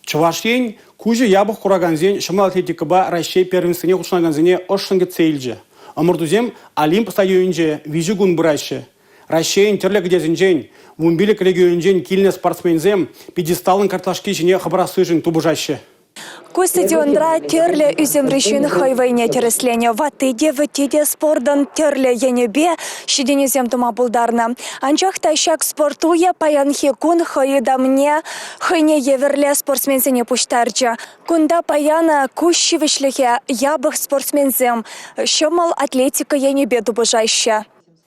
Чӑваш Ен куҫӗ япӑх куракансен ҫӑмӑл атлетикӑпа Раҫҫей первенствине хутшӑнакансене ӑшшӑн кӗтсе илчӗ. Ӑмӑртусем Олимп стадионӗнче 3 кун пыраҫҫӗ. Раҫҫейӗн тӗрлӗ кӗтесӗнчен, 15 регионӗнчен килнӗ спортсменсем пьедесталӑн картлашки ҫине хӑпарассишӗн тупӑшаҫҫӗ. Ку стадионра тӗрлӗ ӳсӗмри ҫын хӑй вӑйне тӗрӗсленӗ. Ватти те, вӗтти те спортӑн тӗрлӗ енӗпе ҫитӗнӳсем тума пултарнӑ. Анчах та ҫак спорт уйӗ паянхи кун хӑй ытамне хӑйне евӗрлӗ спортсменсене пуҫтарчӗ. Кунта паян куҫ ҫивӗчлӗхӗ япӑх спортсменсем ҫӑмӑл атлетика енӗпе тупӑшаҫҫӗ.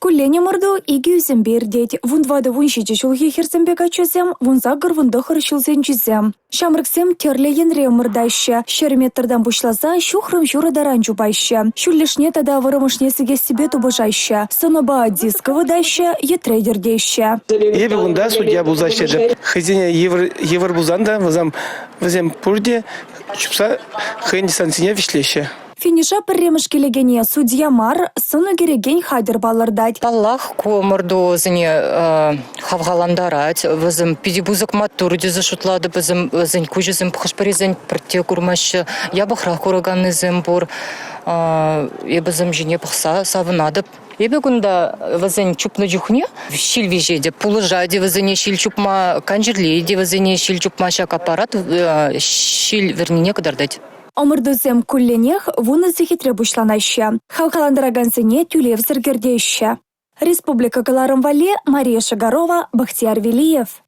Куллен ӑмӑрту икӗ ӳсӗмпе иртет. 14-17 ҫулхи хӗрсемпе каччӑсем, 18-19 ҫулсенчисем. Ҫамрӑксем тӗрлӗ енре ӑмӑртаҫҫӗ. 100 метртан пуҫласа ҫухрӑм ҫурӑ таран чупаҫҫӗ. Ҫӳллӗшне тата вӑрӑмӑшне сикессипе тупӑшаҫҫӗ. Сӑнӑпа диск ывӑтаҫҫӗ, йӗтре тӗртеҫҫӗ. Эпӗ кунта судья пулса ӗҫлетӗп. Хӑйсене йывӑр, йывӑр пулсан та вӗсем, вӗсем пурте чупса хӑйӗн дистанцине вӗҫлеҫҫӗ. Финиша пӗрремӗш килекене судья мар, сӑн ӳкерекен хатӗр палӑртать. Паллах, ку ӑмӑртусене хавхалантарать. Вӗсем питӗ пысӑк маттур тесе шутлатӑп. Вӗсем вӗсен куҫӗсем хӑш-пӗрисен пӗртте курмаҫҫӗ. Япӑхрах кураканнисем пур. Эпӗ вӗсем ҫине пӑхса савӑнатӑп. Эпӗ кунта вӗсен чупнӑ чухне ҫил виҫетӗп, пулӑшать вӗсене ҫил чупма, канчӗрлет вӗсене ҫил чупма ҫак аппарат ҫил вӗрнине кӑтартать. Ӑмӑртусем кулленех 10 сехетре пуҫланаҫҫӗ. Хавхалантаракансене тӳлевсӗр кӗртеҫҫӗ. Республика кӑларӑм валли Мария Шагарова, Бахтияр Велиев.